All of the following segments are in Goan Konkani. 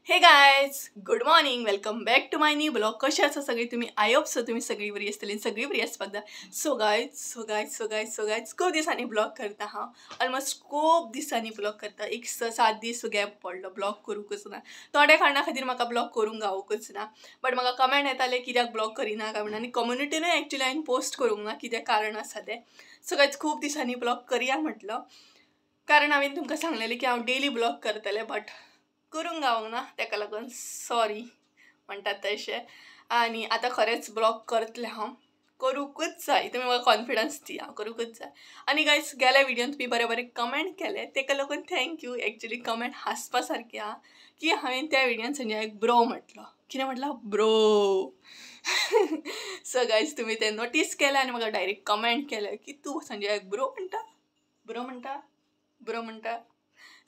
Hey guys, good morning, welcome back to my new blog. कशे आसा सगळी तुम्ही? I hope so तुम्ही सगळी बरी आसतली, सगळी बरी आसपाक जाय. So guys so guys so guys so guys खूब दिसांनी ब्लॉग करता हांव, ऑलमोस्ट खूब दिसांनी ब्लॉग करता. एक 7 दीस गॅप पडलो, ब्लॉग करूंकच ना. थोड्या कारणा खातीर म्हाका ब्लॉग करूंक गावूंकच ना. बट म्हाका कमेंट येताले कित्याक ब्लॉग करिना काय म्हणून, आनी कम्युनिटीनूय एक्चुली हांवें पोस्ट करूंक ना कितें कारण आसा तें. सो गायज खूब दिसांनी ब्लॉग करया म्हटलो, कारण हांवें तुमकां सांगलेलें की हांव डेली ब्लॉग करतलें, बट करूंक गावंक ना, ताका लागून सॉरी म्हणटात तशें. आनी आतां खरेंच ब्लॉग करतलें हांव, करूंकूच जाय. तुमी म्हाका कॉन्फिडन्स दिया, हांव करूंकूच जाय. आनी गायज गेल्या व्हिडियोन तुमी बरे बरे कमेंट केले, ताका लागून thank you. Actually comment हांसपा सारके आहा की हांवें त्या व्हिडियोन संजयाक ब्रो म्हटलो. कितें म्हटलां? ब्रो. सो गायज तुमी तें नोटीस केलें आनी म्हाका डायरेक्ट कमेंट केलें की तूं संजयाक ब्रो म्हणटा, ब्रो म्हणटा, ब्रो म्हणटा.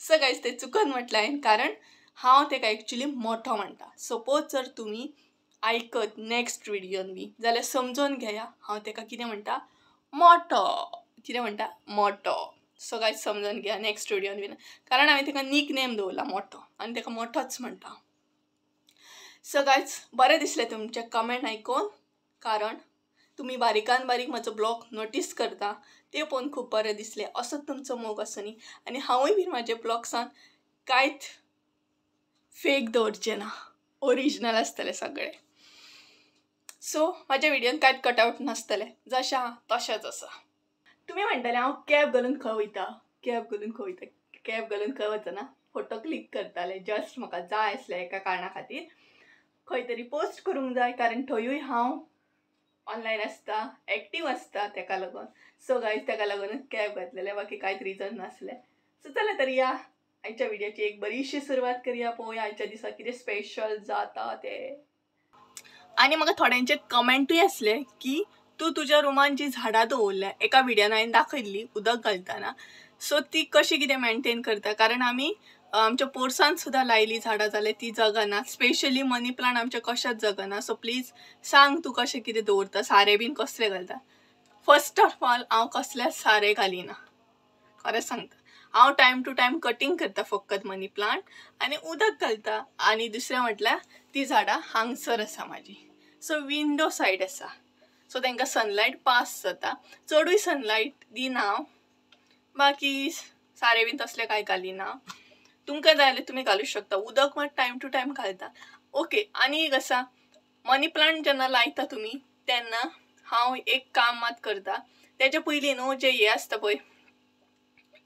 सो गायज तें चुकन म्हटलें हांवें, कारण हांव ताका एक्चुली मोठो म्हणटा. सपोज जर तुमी आयकत नॅक्स्ट व्हिडियोन बी जाल्यार समजून घेया हांव ताका कितें म्हणटा, मोठो. कितें म्हणटा? मोठो. सो गायज समजून घेया नॅक्स्ट व्हिडियोन बी, कारण हांवें ताका नीक नेम दवरला मोठो, आनी ताका मोठोच म्हणटा. सो गायज बरें दिसलें तुमचें कमेंट आयकून, कारण तुमी बारीकान बारीक म्हजो ब्लॉग नोटीस करता, ते पळोवन खूब बरें दिसलें. असोच तुमचो मोग आसूं न्ही, आनी हांवूय बी म्हाजे ब्लॉग्सान कांयच फेक दवरचें ना, ओरिजिनल आसतलें सगळें. सो म्हाज्या व्हिडियोन कांयच कटआवट नासतलें, जशें आहा तशेंच आसा. तुमी म्हणटले हांव कॅब घालून खंय वयता, कॅब घालून खंय वयता. कॅब घालून खंय वचना, फोटो क्लिक करताले. जस्ट म्हाका जाय आसलें एका कारणा खातीर खंय तरी पोस्ट करूंक जाय, कारण थंयूय हांव ऑनलायन आसता, एक्टीव आसता, ताका लागून. सो गायज ताका लागूनच कॅब घातलेलें, बाकी कांयच रिजन नासलें. सो चला तर या आयच्या व्हिडियोची एक बरीशी सुरवात करया, पळोवया आयच्या दिसा कितें स्पेशल जाता तें. आनी म्हाका थोड्यांचे कमेंटूय आसले की तूं तुज्या रुमान जी झाडां दवरल्या, एका व्हिडियोन हांवें दाखयल्ली उदक घालतना, सो ती कशी कितें मेनटेन करता, कारण आमी आमच्या पोरसान सुद्दां लायली झाडां जाल्यार ती जगना, स्पेशली मनी प्लांट आमच्या कशाच जगना. सो प्लीज सांग तूं कशें कितें दवरता, सारें बीन कसलें घालता. फर्स्ट ऑफ ऑल हांव कसलेंच सारें घालिना, खरें सांगता. हांव टायम टू टायम कटींग करता फकत मनी प्लांट आनी उदक घालता. आनी दुसरें म्हटल्यार ती झाडां हांगसर आसा म्हाजी, सो विंडो सायड आसा, सो तांकां सनलायट पास जाता, चडूय सनलायट दिना हांव. बाकी सारें बीन तसलें कांय घालिना. तुमकां जाय जाल्यार तुमी घालूंक शकता, उदक मात टायम टू टायम घालता. ओके, आनी एक आसा, मनी प्लांट जेन्ना लायता तुमी तेन्ना हांव एक काम मात करता, तेच्या पयलीं न्हू जें हें आसता पळय,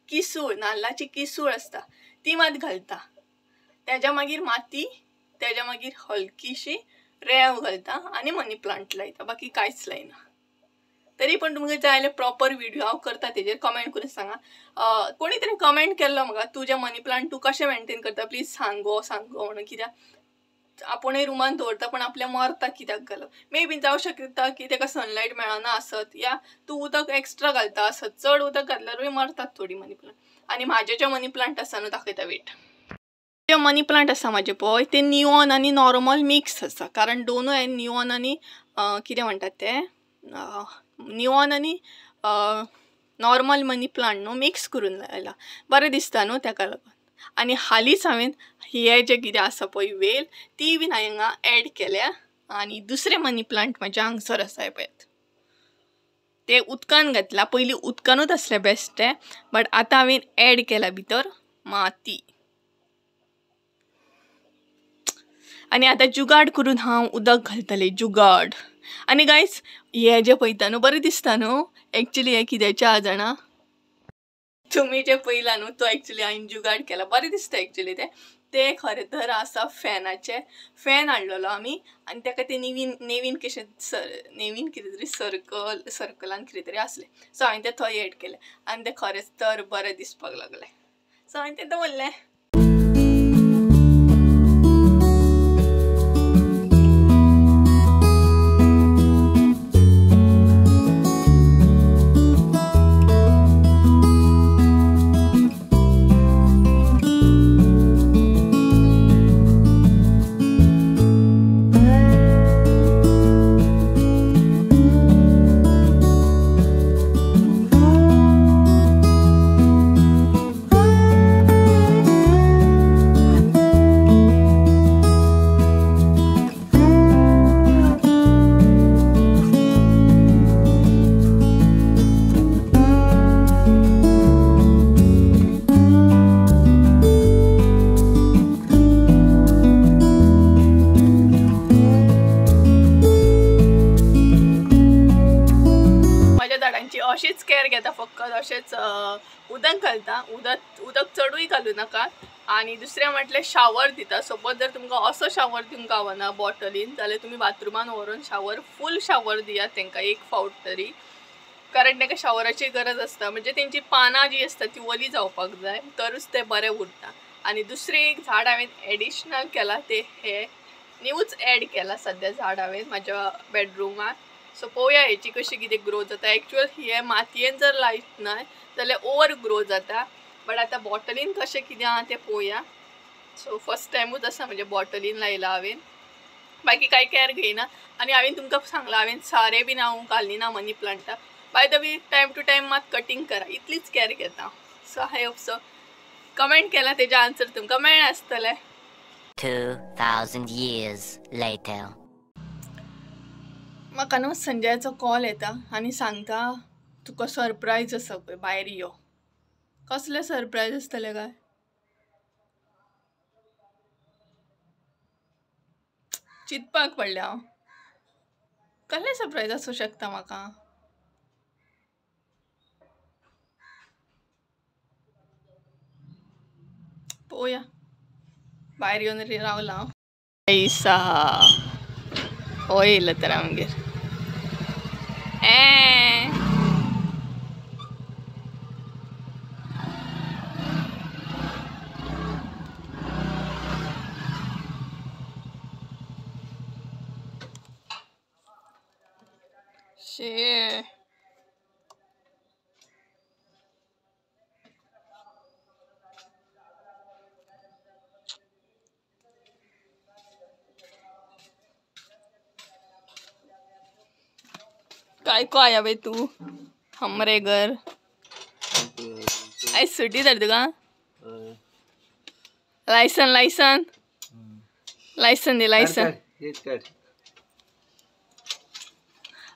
किसूळ, नाल्लाची किसूळ आसता ती मात घालता. तेज्या मागीर माती, तेज्या मागीर हलकीशी रेंव घालता आनी मनी प्लांट लायता, बाकी कांयच लायना. तरी पण तुमकां जाय जाल्यार प्रॉपर व्हिडियो हांव करता तेजेर, कमेंट करून सांगा. कोणी तरी कमेंट केल्लो म्हाका, तुजें मनी प्लांट तूं कशें मेनटेन करता प्लीज सांगो सांगो म्हणून, कित्याक आपूणय रुमान दवरता पण आपल्या मरता कित्याक घालप. मे बी जावं शकता की ताका सनलायट मेळना आसत, या तूं उदक एक्स्ट्रा घालता आसत, चड उदक घातल्यारूय मरतात थोडीं मनी प्लांट. आनी म्हाजे जे मनी प्लांट आसा न्हू, दाखयता वेट, जे मनी प्लांट आसा म्हाजे पळय ते निऑन आनी नॉर्मल मिक्स आसा, कारण दोनूय हांवें निऑन आनी कितें म्हणटात ते, निऑन आनी नॉर्मल मनी प्लांट न्हू मिक्स करून लायला, बरें दिसता न्हू ताका लागून. आनी हालींच हांवें हे जें कितें आसा पळय वेल, ती बीन हांवें हांगा एड केल्या. आनी दुसरें मनी प्लांट म्हाज्या हांगसर आसा पळयात, ते उदकान घातला, पयलीं उदकानूच आसलें बेस्ट तें, बट आतां हांवें एड केला भितर माती. आनी आतां जुगाड करून हांव उदक घालतलें, जुगाड. आनी गायज हे जें पळयता न्हू बरें दिसता न्हू, एक्चुली हें कित्याचें आहा जाणा, तुमी जें पळयलां न्हू तो एक्चुली हांवें जुगाड केला, बरें दिसता एक्चुली तें. तें खरें तर आसा फॅनाचें, फॅन हाडलेलो आमी आनी ताका तें नेवीन नेवीन कशें नेवीन कितें तरी सर्कल सर्कलान कितें तरी आसलें, सो हांवें तें थंय एड केलें आनी तें खरेंच तर बरें दिसपाक लागलें, सो हांवें तें दवरलें. केअर घेता फक्त अशेंच उदक घालता, उदक चडूय घालूं नाका. आनी दुसरें म्हटल्यार शावर दिता. सपोज जर तुमकां असो शावर दिवंक गावना बॉटलीन जाल्यार तुमी बाथरुमान व्हरून शावर फूल शावर दियात तांकां एक फावट तरी, कारण तांकां शावराची गरज आसता. म्हणजे तेंची पानां जी आसता ती वली जावपाक जाय तरूच ते बरें उरता. आनी दुसरें एक झाड हांवें एडिशनल केलां ते हे न्यूच एड केलां सद्या झाड हांवें म्हाज्या बेडरुमान. सो पळोवया हेची कशी कितें ग्रो जाता. एक्चुअल हे मातयेन जर लायत ना जाल्यार ओवर ग्रो जाता, बट आतां बॉटलीन कशें कितें आहा तें पळोवया. सो फर्स्ट टायमूच आसा म्हणजे बॉटलीन लायलां हांवें, बाकी कांय केअर घेयना. आनी हांवें तुमकां सांगलां हांवें सारें बीन हांव घालिना मनी प्लांटाक. By the way time to time मात कटींग करा, इतलीच केअर घेता. So I hope so comment केला तेजें आन्सर तुमकां मेळ्ळें आसतलें. 2000 years later. म्हाका न्हू संजयाचो कॉल येता आनी सांगता तुका सरप्रायज आसा पळय भायर यो. कसलें सरप्रायज आसतलें काय? चिंतपाक पडलें हांव, कसलें सरप्रायज आसूं शकता म्हाका? पळोवया. भायर येवन रावलां हांव. ऐसा हो येयलो तर आमगेर. ए शे काय को आया बे तू हमरे घर? आई सुटी तर तुका लायसन लायसन लायसन दे लायसन.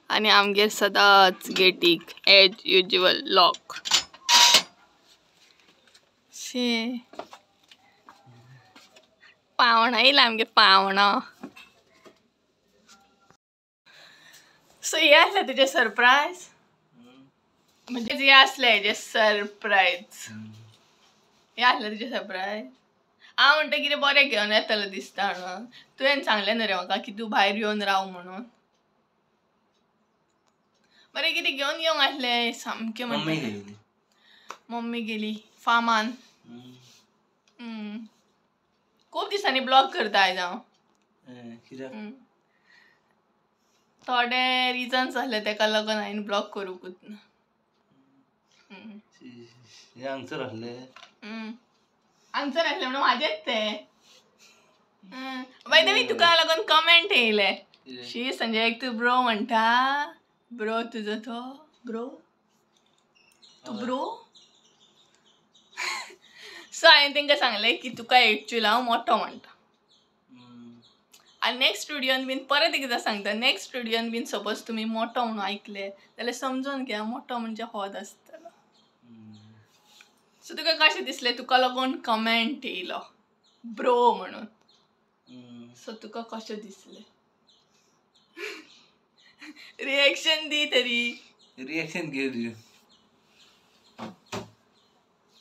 आनी आमगेर सदांच गेटीक एज युज्युअल लॉक. शे पावणा येयला आमगेर पावणा. सो हे आसलें तुजें सरप्रायज, म्हणजे हे आसलें हेजें सरप्रायज, हे आसलें तुजें सरप्रायज. हांव म्हणटा कितें बरें घेवन येतलें दिसता म्हणून, तुवें सांगलें न्हू रे म्हाका की तूं भायर येवन राव म्हणून. बरें कितें घेवन येवंक आसलें सामकें म्हणटा. मम्मी गेली फामान. खूब दिसांनी ब्लॉग करता आयज हांव. थोडे रिजन्स आसले तेका लागून हांवें ब्लॉग करूंकूच ना. हांगसर आसले हांगसर आसलें म्हणून म्हाजेच ते. बाय the way तुका लागून कमेंट येयले शी संजय तूं ब्रो म्हणटा, ब्रो तुजो तो ब्रो तूं ब्रो. सो हांवें तांकां सांगलें की तुका एक्चुअल हांव मोठो म्हणटा. आनी नेक्स्ट स्टुडियोन बीन परत एकदां सांगता, नेक्स्ट स्टुडियोन बीन सपोज तुमी मोठो म्हणून आयकले जाल्यार समजून घ्या मोठो म्हणजे होच आसतलो. सो तुका कशें दिसलें तुका लागून कमेंट येयलो ब्रो म्हणून? सो तुका कशें दिसलें? रिएक्शन दी तरी. रिएक्शन घे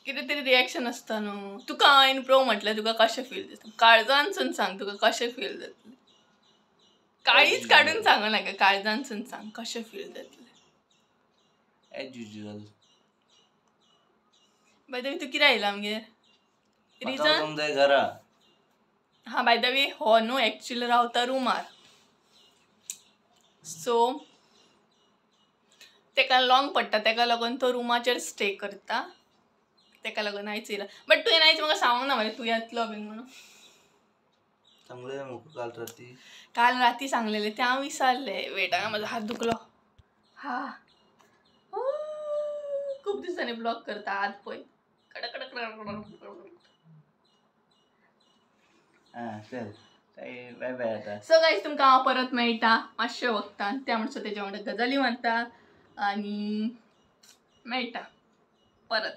कितें तरी रिएक्शन आसता न्हू. तुका हांवें ब्रो म्हटल्यार तुका कशें फील जाता? काळजानसून सांग तुका कशें फील जातलें. काळीच काडून सांगू नाका, काळजानसून सांग कशें फील जातलें. As usual. By the way तूं कित्याक येयला आमगेर? रिजन? घरा. हां बाय the way हो न्हू एक्चुअली रावता रुमार, सो तेका लॉंग पडटा, तेका लागून तो रुमाचेर स्टे करता, तेका लागून आयज येयला. बट तुवें आयज म्हाका सांगूंक ना मरे तूं येतलो बीन म्हणून. सांगलें म्हाका काल राती. काल राती सांगलेलें तें हांव विसरलें. वेट हांगा म्हजो हात दुखलो. हा खूब दिसांनी ब्लॉग करता, हात पळय कडक कडक कडक. चल बाय बाय आता. सो गायज तुमकां हांव परत मेळटा मातशें वखदान, त्या म्हणसर तेज्या वांगडा गजाली मारता आनी मेळटा परत.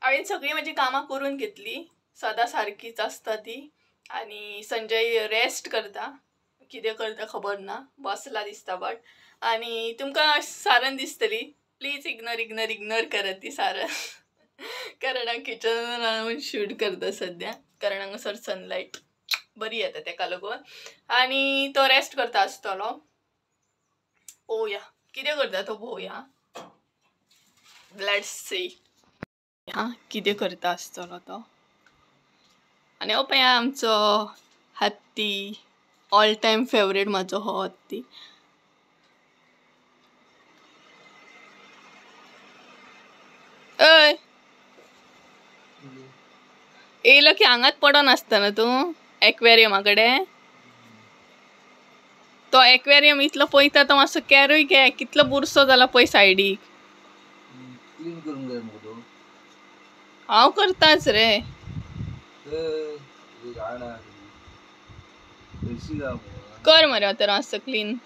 हांवें सगळीं म्हाजी कामां करून घेतली, सदां सारकीच आसता ती. आनी संजय रेस्ट करता, कितें करता खबर ना, बसला दिसता बट. आनी तुमकां सारन दिसतली प्लीज इग्नोर इग्नोर इग्नोर करात ती सारन कारण हांव किचनान रावन शूट करता सद्या, कारण हांगासर सनलायट बरी येता तेका लागून. आनी तो रेस्ट करता आसतलो. पळोवया कितें करता तो, पळोवया. Let's see हां कितें करता आसतलो तो. आनी हो पळय आमचो हत्ती, ऑल टायम फेवरेट म्हाजो हो हत्ती. अय येयलो की हांगाच पडोन आसता न्हू तूं एक्वेरियमा कडेन. तो एक्वेरियम इतलो पळयता तो मातसो कॅरूय घे, कितलो बुरसो जाला पळय सायडीक. क्लीन करूंक जाय मुगो तो. हांव करताच रे. कर मरे आतां मातसो क्लीन.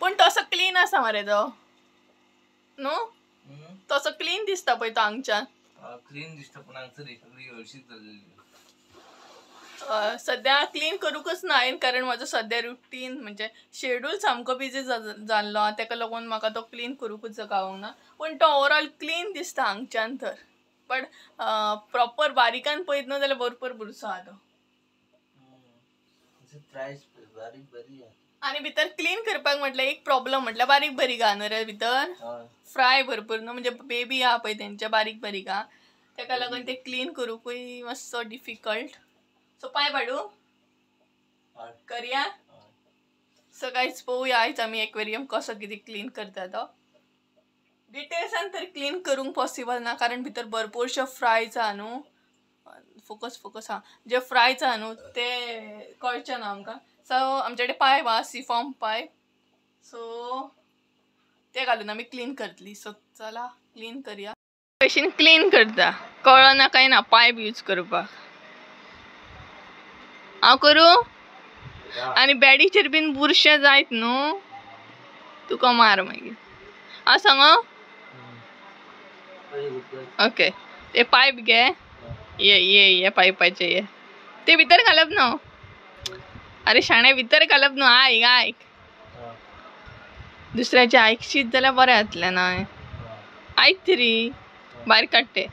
पूण तसो क्लीन आसा मरे तो न्हू, तसो क्लीन दिसता पळय तो हांगच्यान. क्लीन दिसता पण हांगसर सगळी हळशीक जाल्लेली. सद्या क्लीन करूंकच ना हांवें, कारण म्हाजो सद्या रुटीन म्हणजे शेड्यूल सामको बिजी जाल्लो आहा, तेका लागून म्हाका तो क्लीन करूंकूच गावोंक ना. पूण तो ओवरऑल क्लीन दिसता हांगच्यान तर, बट प्रॉपर बारीकान पळयत न्हू जाल्यार भरपूर बुरसो आहा तो. आनी भितर क्लीन करपाक म्हटल्यार एक प्रॉब्लम म्हटल्यार बारीक बारीक आहा न्हू रे भितर, फ्राय भरपूर न्हू, म्हणजे बेबी आहा पळय तेंच्या बारीक बारीक आहा, तेका लागून ते क्लीन करूंकूय मातसो डिफिकल्ट. सो पांय पाडू करया. सो गायज पळोवया आयज आमी एक्वेरियम कसो कितें क्लीन करता तो. डिटेल्सान तर क्लीन करूंक पॉसिबल ना, कारण भितर भरपूरशे फ्रायज आहा न्हू. फोकस फोकस आहा, जे फ्रायज आहा न्हू ते कळचे ना आमकां. सो आमचे कडेन पायप आहा, सिफॉर्म पायप, सो ते घालून आमी क्लीन करतली. सो चला क्लीन करया. भशेन क्लीन करता, कळना काय ना पायप यूज करपाक. हांव करूं? आनी बेडीचेर बीन बुरशें जायत न्हू, तुका मार मागीर. हांव सांगो? ओके ते पायप घे, ये ये ये पायपाचे ये ते भितर घालप न्हू. अरे शाणे भितर घालप न्हू, आयक आयक, दुसऱ्याचे आयकशीत जाल्यार बरें जातलें न्हय. आयक तरी भायर काडटे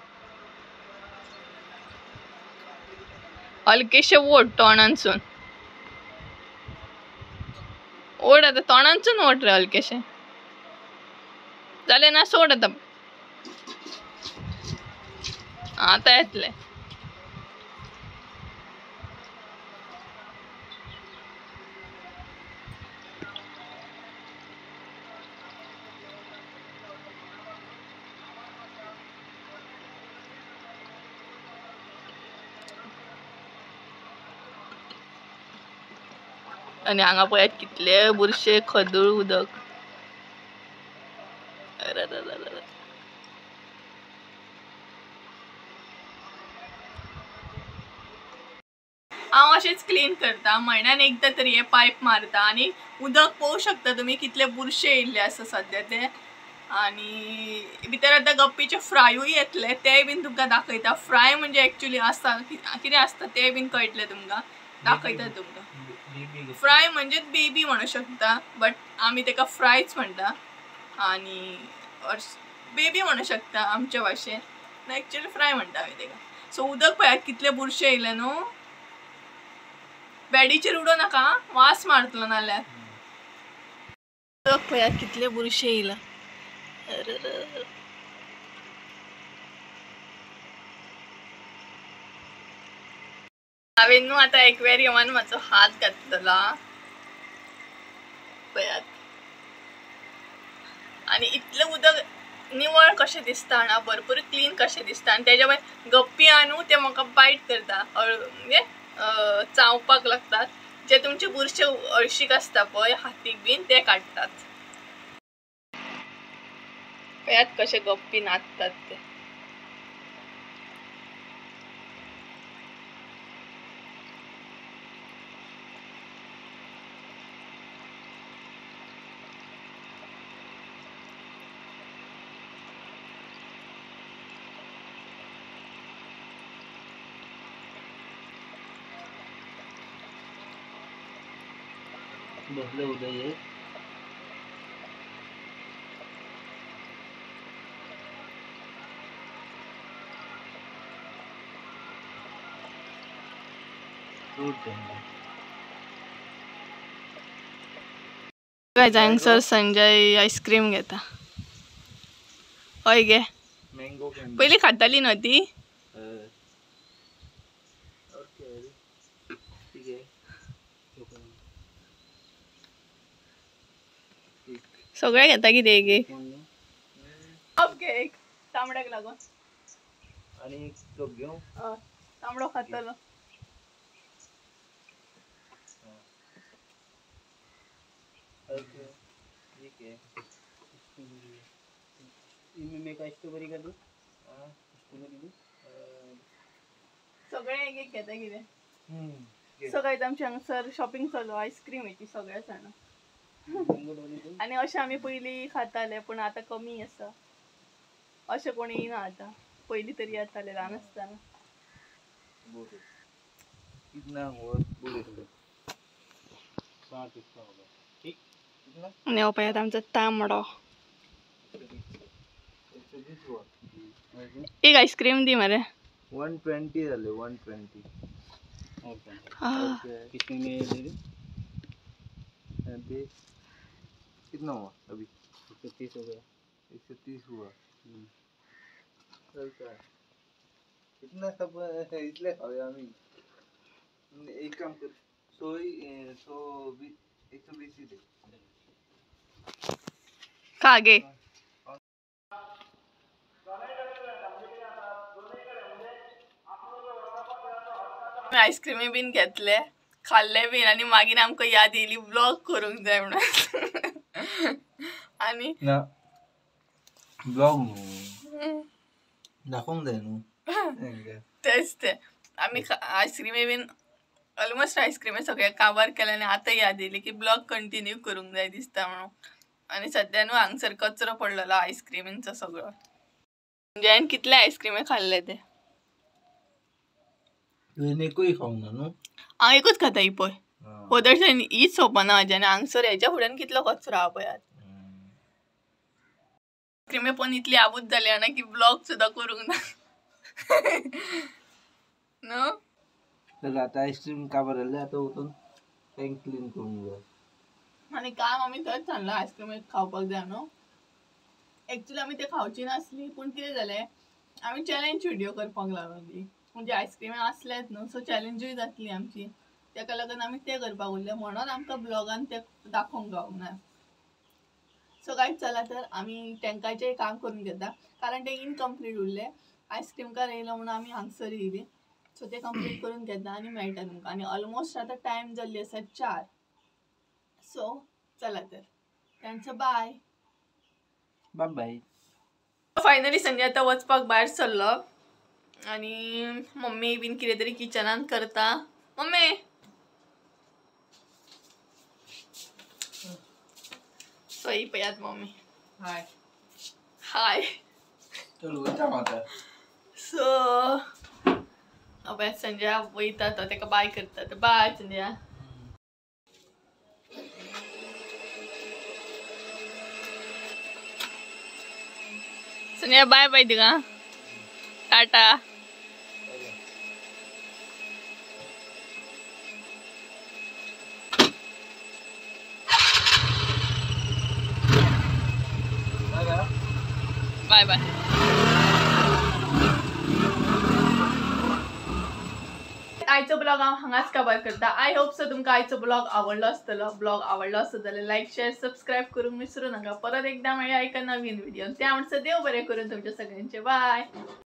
हलकेशें ओड तोंडानसून, ओड आतां तोंडानसून ओड रे हलकेशें. जालें ना सोड आतां, आतां येतलें. आनी हांगा पळयात कितले बुरशे खदूळ उदक. हांव अशेंच क्लीन करता, म्हयन्यान एकदां तरी हे पायप मारता. आनी उदक पळोवंक शकता तुमी कितले बुरशे येयल्ले आसा सद्या ते. आनी भितर आतां गप्पीचे फ्रायूय येतले, तेय बीन तुमकां दाखयता. फ्राय म्हणजे एक्चुली आसता कितें आसता तें बीन कळटलें तुमकां, दाखयता तुमकां. फ्राय म्हणजे बेबी म्हणू शकता, बट आमी तेका फ्रायच म्हणटा. आनी बेबी म्हणू शकता आमच्या भाशेन, एक्चुअली फ्राय म्हणटा आमी तेका. सो उदक पळयात कितले बुरशे येयले न्हू. बेडीचेर उडोवं नाका, वास मारतलो नाल्यार. उदक पळयात कितले बुरशे येयला. हांवें न्हू आतां एक्वेरियमान म्हाजो हात घातला पळयात, आनी इतलें उदक निवळ कशें दिसता ना, भरपूर क्लीन कशें दिसता. आनी तेज्या भायर गप्पी आहा न्हू ते म्हाका बायट करता, म्हणजे चावपाक लागतात. जे तुमचे बुरशे हळशीक आसता पळय हातीक बीन, ते काडटात. पळयात कशे गप्पी नाचतात ते. बसले उदय. काय हांगसर संजय आयस्क्रीम घेता. हय गे, पयलीं खाताली न्हू ती. सगळें घेता कितें एक एक घे, एक तांबड्याक लागून आनी एक घेवं. तांबडो खातलो. ठीक है. इसमें स्ट्रॉबेरी का दूध, स्ट्रॉबेरी दूध सगळे एक एक घेता कितें. सगळें आमचे हांगसर शॉपिंग चालू आयस्क्रीमेची सगळ्या जाणां. आनी अशें आमी पयलीं खाताले पूण आतां कमी आसा. अशें कोण येयना आतां, पयलीं तरी येताले ल्हान आसतना. आनी हो पळयात आमचो तांबडो. एक आयस्क्रीम दी मरे. 120 जाले. 120. कितना हुआ अभी? 130 हो गया. 130 हुआ. चलता है इतना सब इतले खावे आम्ही. एक काम कर, 120 ही दे. खा गे. आयस्क्रीमी बीन घेतले, खाल्ले बीन आनी मागीर आमकां याद येयली ब्लॉग करूंक जाय म्हणून. आनी ना ब्लॉग न्हू दाखोवंक जाय न्हू. तेच ते आमी आयस्क्रीमी बीन ऑलमोस्ट आयस्क्रीमी सगळें काबार केलें आनी आतां याद येयली की ब्लॉग कंटिन्यू करूंक जाय दिसता म्हणून. आनी सद्या न्हू हांगसर कचरो पडलेलो आयस्क्रीमींचो सगळो. म्हणजे हांवें कितले आयस्क्रीमी खाल्ले ते. तुवें एकूय खावंक ना न्हू? हांव एकूच खाता ही पळय पदरच्यान हीच सोंपना म्हाज्या. आनी हांगसर हेच्या फुड्यान कितलो कचरो आहा पळयात. आयस्क्रीमी पण इतली आबूज जाली ना की ब्लॉग सुद्दां करूंक ना न्हू. चल आतां आयस्क्रीम काबार जालें, आतां वचून टँक क्लीन करूंक जाय. आनी काम आमी थंयच सांगलां आयस्क्रीम खावपाक जाय न्हू. एक्चुअली आमी ते खावची नासली पूण कितें जालें आमी चॅलेंज व्हिडियो करपाक लागली. म्हणजे आयस्क्रीमी आसलेच न्हू, सो चॅलेंजूय जातली आमची, तेका लागून आमी तें करपाक उरले म्हणून आमकां ब्लॉगान तें दाखोवंक गावूंक ना. सो कांयच चला तर आमी टँकाचें काम करून घेता कारण तें इनकम्प्लीट उरलें. आयस्क्रीमकार येयलो म्हणून आमी हांगसर येयली. सो तें कंप्लीट करून घेता आनी मेळटा तुमकां. आनी ऑलमोस्ट आतां टायम जाल्ली आसा 4. सो चला तर तांचो बाय बाय बाय. फायनली संजय आतां वचपाक भायर सरलो आनी मम्मी बीन कितें तरी किचनान करता. मम्मी सो ही पळयात मम्मी. हाय हाय. चल वयता आतां. सो पळयात संजय वयता तो तेका बाय करता. बाय संजय. संजय बाय बाय तुका. टाटा. Bye bye. आयचो ब्लॉग हांव हांगाच काबार करता. I hope so तुमकां आयचो ब्लॉग आवडलो आसतलो. ब्लॉग आवडलो आसत जाल्यार लायक शेअर सबस्क्रायब करूंक विसरू नाका. परत एकदां मेळया एका नवीन व्हिडियोन. त्या म्हणसर देव बरें करूं तुमच्या सगळ्यांचें. बाय.